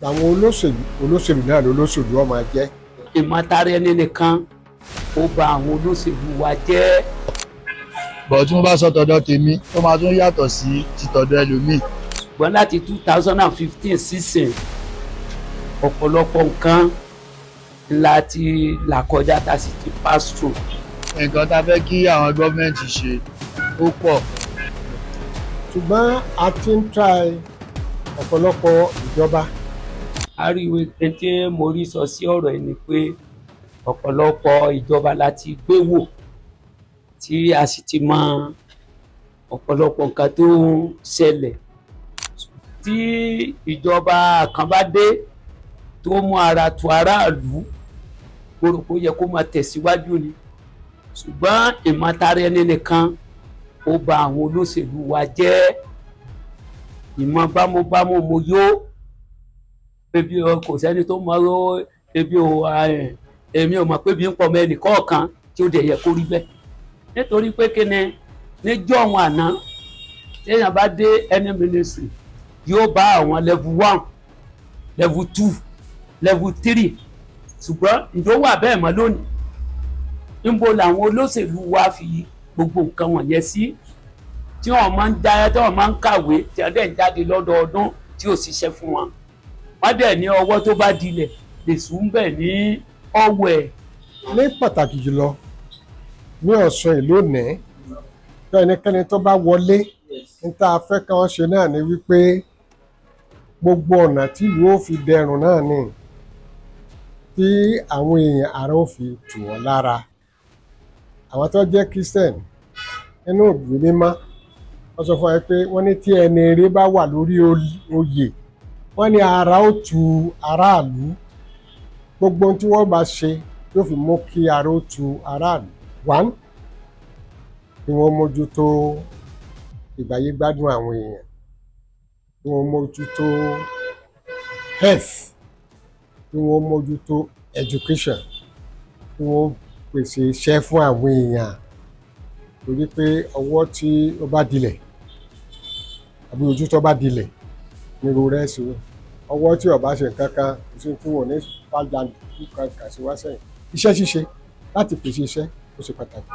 Àwọn olóṣèlú, olóṣèlú náà lolóṣèlú ó máa jẹ́. Ìmọ̀tara ẹni nìkan, ó bà àwọn olóṣèlú wa jẹ́. Bọ̀ tí mo bá sọ tọ̀dọ̀ tèmi, ó máa tún yàtọ̀ sí ti tọ̀dọ̀ ẹlòmíì. Ṣùgbọ́n láti 2015 sísìn, ọ̀pọ̀lọpọ̀ nǹkan la ti là kọjá, tá a sì ti pass through. Nǹkan tá a fẹ́ kí àwọn gọ́ọ̀mẹ̀ntì ṣe, ó pọ̀. Ṣùgbọ́n a ti ń try ọ̀pọ̀lọpọ̀ ìjọba. Ariwo tí mo rí sọ sí ọ̀rọ̀ ẹ̀ ni pé ọ̀pọ̀lọpọ̀ ìjọba la ti gbé wò, tí a sì ti mọ ọ̀pọ̀lọpọ̀ nǹkan tó ń ṣẹlẹ̀. Tí ìjọba kan bá dé tó mú ara tu aráàlú, mo rò pé ó yẹ kó máa tẹ̀síwájú ni. Ṣùgbọ́n ìmọ̀tara ẹni nìkan, ó bà àwọn olóṣèlú wa jẹ́. Ìmọ̀ bámúbámú mo yó, ebi kò sẹ́ni tó mọ ebi ò. Èmi ò mọ̀ pé ebi ń pọ̀ mọ́ ẹnì kọ̀ọ̀kan, tí ó dẹ̀ yẹ kó rí bẹ́ẹ̀, nítorí pé kíni, níjọ́ wọn àná, téèyàn bá dé any ministry, yóò bá àwọn level 1, level 2, level 3. Ṣùgbọ́n ǹjọ́ wà bẹ́ẹ̀ mọ́ lónìí? Níbo làwọn olóṣèlú wa fi gbogbo nǹkan wọ̀nyẹn sí, tí wọ́n máa ń já, tí wọ́n máa ń kàwé, tí wọ́n dẹ̀ ń jáde lọ́dọọdún, tí ò ṣiṣẹ́ fún wọn? Wọ́n dẹ̀ ní ọwọ́ tó bá dilẹ̀ lèṣù ń bẹ̀ ní ọwọ́ ẹ̀. Ní pàtàkì jùlọ ní Ọ̀ṣun ìlú òní, tó ẹnikẹ́ni tó bá wọlé, ní tá a fẹ́ kí wọ́n ṣe náà ni wípé gbogbo ọ̀nà tí ìlú ó fi dẹrùn náà ni, tí àwọn èèyàn ara ó fi tù wọ́n lára. Àwọn tó jẹ́ Christian, nínú ìwé mímọ́, wọ́n sọ fún ẹ pé wọ́n ní tí ẹni eré bá wà lórí oyè, wọ́n ní ara ó tu aráàlú. Gbogbo ohun tí wọ́n bá ṣe yóò fi mú kí ara ó tu aráàlú. One, kí wọ́n mójútó ìgbáyégbádùn àwọn èèyàn, kí wọ́n mójútó health, kí wọ́n mójútó education, kí wọ́n pèsè iṣẹ́ fún àwọn èèyàn, torí pé ọwọ́ tí ó bá dilẹ̀ àbí ojú tó bá dilẹ̀ ní ro rẹ̀ sí. Ọwọ́ tí ó bá ṣe nǹkan kan, kò sí tí wọn ò ní fàjà kan kà sí wá sẹ́yìn. Iṣẹ́ ṣíṣe, láti pèsè iṣẹ́, ó ṣe pàtàkì.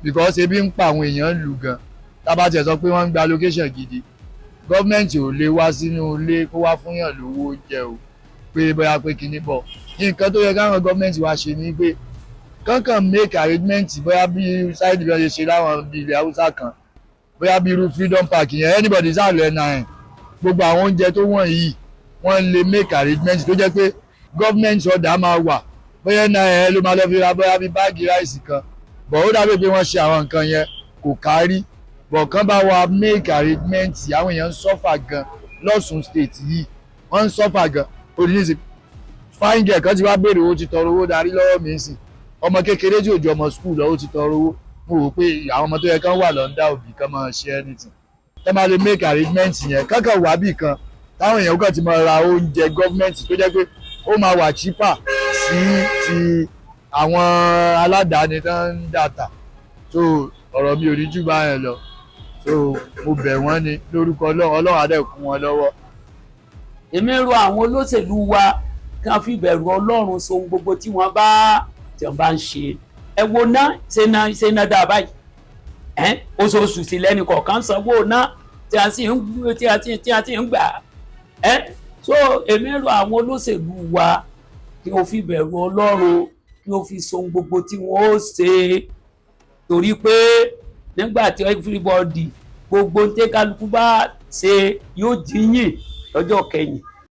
Because ebi ń pa àwọn èèyàn lù gan. Tá bá tiẹ̀ sọ pé wọ́n ń gba allocation gidi, gọ́ọ̀mẹ̀ntì ò lè wá sínú ilé kó wá fún yàn lówó oúnjẹ o, pé bóyá pé kinní bọ̀. Nǹkan tó yẹ káwọn gọ́ọ̀mẹ̀ntì wa ṣe ni pé kankan make arrangement, bóyá bí side bí wọ́n ṣe ṣe láwọn bí ilẹ̀ Haúsá kan, bóyá bí irú Freedom Park yẹn, anybody sáà lọ NIN, gbogbo àwọn oúnjẹ tó wọ̀n yìí, wọ́n lè make arrangement tó jẹ́ pé government order máa wà, bóyá NIN ló máa lọ fi ra bóyá bí báàgì rice kan bọ̀. Ó dàbí pé wọ́n ṣe àwọn nǹkan yẹn, kò kárí bọ̀. Kán bá wa make arrangement. Àwọn èèyàn ń suffer gan lọ́sùn State yìí, wọ́n ń suffer gan. Oníṣe fine girl kan ti wá béèrè owó, ti tọrọ owó darí lọ́wọ́ mi sìn. Ọmọ kékeré tí ò ju ọmọ school lọ, ó ti tọrọ owó. Mo rò pé àwọn ọmọ tó yẹ kán wà lọ́ndà òbí kán máa ṣe anything, tẹ́ máa lè make arrangement yẹn, kankan wà bí kan táwọn èèyàn kàn ti máa ra oúnjẹ gọ́ọ̀mẹ̀ntì, tó jẹ́ pé ó máa wà cheaper sí ti àwọn aládàáni tó ń dàtà. So ọ̀rọ̀ mi ò ní jù báyẹn lọ. So mo bẹ̀ wọ́n ni lórúkọ Ọlọ́run. Ọlọ́run á dẹ̀ kún wọn lọ́wọ́. Èmi rọ àwọn olóṣèlú wa kí wọ́n fi bẹ̀rù Ọlọ́run sohun gbogbo tí wọ́n bá ń ṣe. Ẹ wo ná, ṣe ná, ṣe ná dáa báyìí ẹ. Oṣooṣù sí lẹ́nu kọ̀ọ̀kan sanwó ná tí a sì ń gbà ẹ. So èmi rọ àwọn olóṣèlú wa kí wọ́n fi bẹ̀rù Ọlọ́run, kí wọ́n fi sohun gbogbo tí wọ́n ó ṣe, torí pé nígbà tí everybody, gbogbo tí kálukú bá ṣe, yóò jíyìn lọ́jọ́ kẹyìn.